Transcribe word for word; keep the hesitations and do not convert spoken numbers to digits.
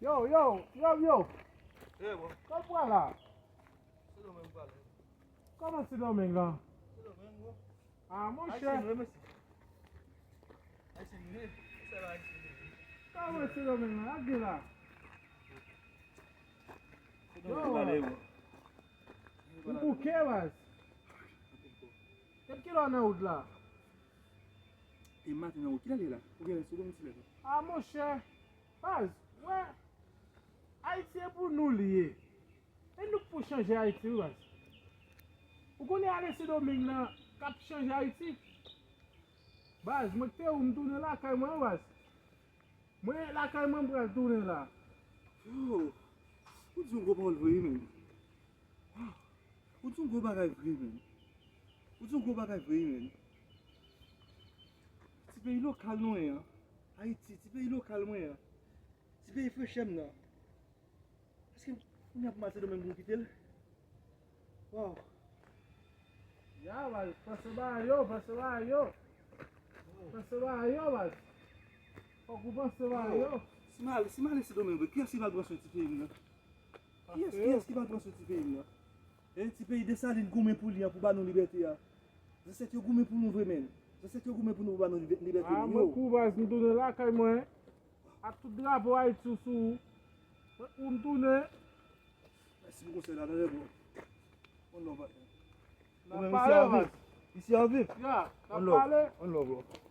Yo, yo, yo, yo. Kòman w pral la? Kòman Sendomeng lan? Ah, monchè. Kòman Sendomeng lan? Gade la. Yo, ou bouke, baz. Depi kilè w nan wout la? E maten nan wout, kilè l ye la? Ou gen lè sou domicile la? Ah, monchè. Baz, wè, Ayiti e pou nou li ye. E nou k pou chanje Ayiti, wi, baz. Ou konnen ale Sendomeng nan k ap chanje Ayiti? Baz, mwen kite ou, m tounen lakay mwen, wi, baz. Mwen lakay mwen, m pral tounen la. Yo, ou di yon gwo pawòl vre, wi, menn. Waw, ou di yon gwo bagay vre, menn. Ou di yon gwo bagay vre, wi, menn. Ti peyi lokal nou ye a. Ayiti, ti peyi lokal mwen an. Ti peyi frechè m nan. Èske kounye a pou m al Sendomeng pou m kite l? Waw. Ya, baz, panse bagay yo, panse bagay yo. Panse bagay yo, baz. Fòk ou panse bagay yo. Si m al, si m ale Sendomeng vre, kiyès ki pral pran swen ti peyi m nan? Kiyès, kiyès ki pral pran swen ti peyi m nan? E ti peyi Desalin goumen pou li an, pou ba nou libète a. Zansèt yo goumen pou nou vre, menn. Zansèt yo goumen pou nou, pou ba nou libè-, libète. Ah, nou, mwen yo. Kou baz, m tounen lakay mwen. Ak tout drapo Ayiti sou ou. Mwen kou m tounen. Mèsi pou konsèy la, tande, bro. One love, partner. N ap pale, baz. Isi a viv. Ya, n ap pale. One love, bro.